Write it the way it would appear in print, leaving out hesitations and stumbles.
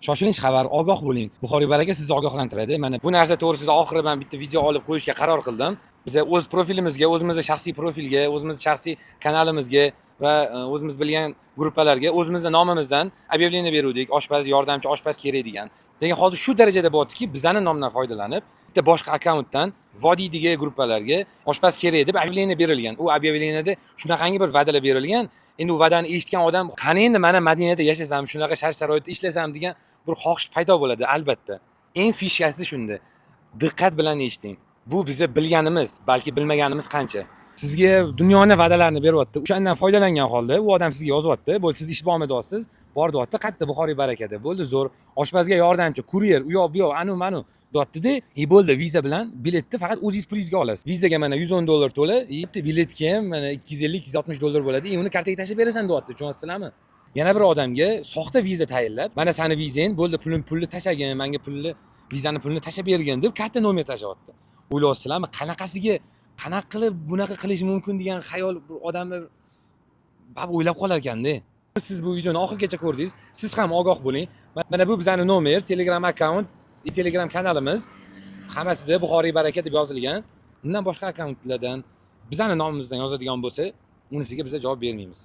Shoshilinch xabar, ogoh bo'ling. Buxoriy Baraka sizni ogohlantiradi. Mana bu narsa to'g'risida oxiri man bitta video olib qo'yishga qaror qildim. Biza o'z profilimizga, o'zimizni shaxsiy profilga, o'zimizni shaxsiy kanalimizga va o'zimiz bilgan gruppalarga o'zimizni nomimizdan объявление beruvdik. Oshpaz, yordamchi oshpaz kerak degan. Lekin hozir shu darajada bo'lyaptiki, bizani nomdan foydalanib, bitta boshqa akkauntdan vodiydagi gruppalarga oshpaz kerak deb объявление berilgan. U объявление da shunaqangi bir va'dalar berilgan. Endi u va'dani eshitgan odam qani endi mana Madinada yashasam, shunaqa shart sharoitda ishlasam degan bir xohish paydo bo'ladi albatta. Eng фишка si shunda. Diqqat bilan eshiting. Bu biza bilganimiz, balki bilmaganimiz qancha. Sizga dunyoni va'dalarini beryapti. O'shandan foydalangan holda u odam sizga yozyapti. Bo'ldi, siz ish bormi deyapsiz. Bor deyapti. Qayerda? Buxoriy Barakada. Bo'ldi, zo'r. Oshpazga yordamchi, kuryer, u yoq bu yoq, anu manu deyapti-da. И bo'ldi, viza bilan biletni faqat o'zingiz pulingizga olasiz. Vizaga mana 110 dollar to'la, и biletga ham mana 250-260 dollar bo'ladi. И uni kartaga tashlab berasan deyapti. Tushunyapsizlarmi? Yana bir odamga soxta viza tayinlab, mana sani vizang, bo'ldi, pulni tashlagin, menga pulni, vizani pulini tashlab bergin deb karta nomer tashlayapti. O'ylayapsizlarmi, qanaqasiga, qanaqa qilib bunaqa qilish mumkin degan xayol bir odamlar baribir o'ylab qolar ekanda. Siz bu videoni oxirigacha ko'rdingiz, siz ham ogoh bo'ling. Mana bu bizani nomer, Telegram akkaunt, Telegram kanalimiz. Hammasida Buxoriy Baraka deb yozilgan. Undan boshqa akkauntlardan bizani nomimizdan yozadigan bo'lsa, unisiga biza javob bermaymiz.